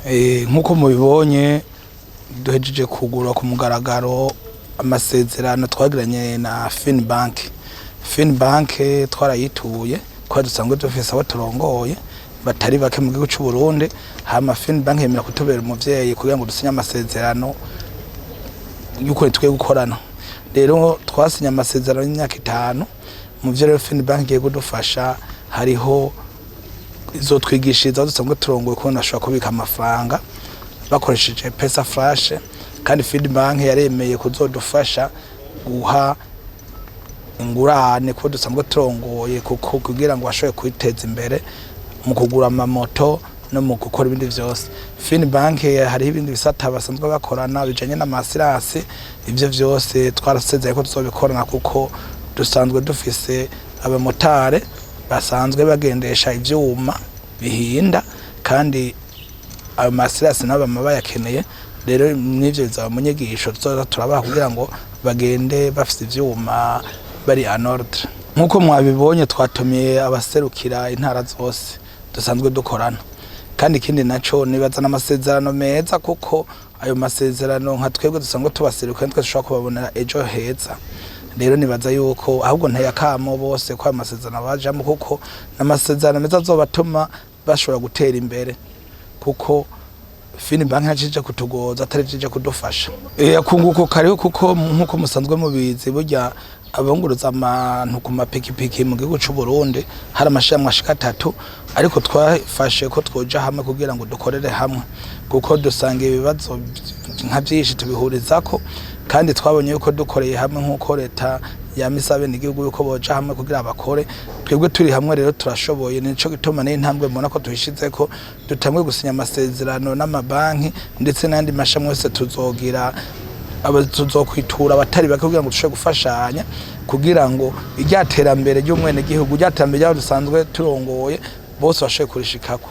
Nk'uko mubibonye, duhejeje kugura ku mugaragaro amasezerano twagiranye na Finbank. Finbank twarayituye kubera dusanzwe dufise abo turongoye batari bake mu gihugu c'u Burundi, hama Finbank yemera kutubera umuvyeyi kugira ngo dusinye amasezerano y'uko tukwiye gukorana. Rero twasinye amasezerano y'imyaka 5. Mu vyo rero Finbank igiye kudufasha, hariho izotwigishiriza aho dusanzwe turongoye ukuntu bashobora kubika amafaranga bakoresheje Pesa Flash. Kandi Finbank yaremeye kuzodufasha guha ingurane kuko dusanzwe turongoye, kuko kugira ngo bashobore kwiteza imbere mu kugura amamoto no mu gukora ibindi vyose. Finbank hariho ibindi bisata basanzwe bakorana bijanye n'ama assurances. Ivyo vyose twarasezeye ko tuzobikorana, kuko dusanzwe dufise abamotari basanzwe bagendesha ivyuma bihinda, kandi ayo ma assurances nabo bama bayakeneye. Rero n'ivyo bizaba mu nyigisho tuzoza turabaha kugira ngo bagende bafise ivyuma bari en ordre. Nk'uko mwabibonye, twatumiye abaserukira intara zose dusanzwe dukorana. Kandi ikindi naco, nibaza n'amasezerano meza, kuko ayo masezerano nka twebwe dusanzwe tubaserukira nitwe dushobora kubabonera ejo heza. Rero nibaza yuko ahubwo nteye akamo bose ko ayo masezerano bajamwo, kuko n'amasezerano meza azobatuma bashobora gutera imbere, kuko Finbank ntacije kutugoza atari vyije kudufasha. Akunguko kariho, kuko nkuko musanzwe mubizi, burya abunguruza abantu ku mapikipiki mu gihugu c'u Burundi hari amashirahamwe ashika atatu, ariko twafashe ko twoja hamwe kugira ngo dukorere hamwe, kuko dusanga ibibazo nka vyinshi tubihurizako. Kandi twabonye yuko dukoreye hamwe, nk'uko leta yamisa abenegihugu yuko boja hamwe kugira bakore, twebwe turi hamwe rero turashoboye. Nico gituma n'intambwe mubona ko tuyishizeko, dutanguye gusinya amasezerano n'amabanki ndetse n'ayandi mashami yose. Tuzogira tuzokwitura abatari bake kugira ngo dushobore gufashanya, kugira ngo irya terambere ry'umwenegihugu, irya terambere ry'abo dusanzwe turongoye bose bashobore kurishikako.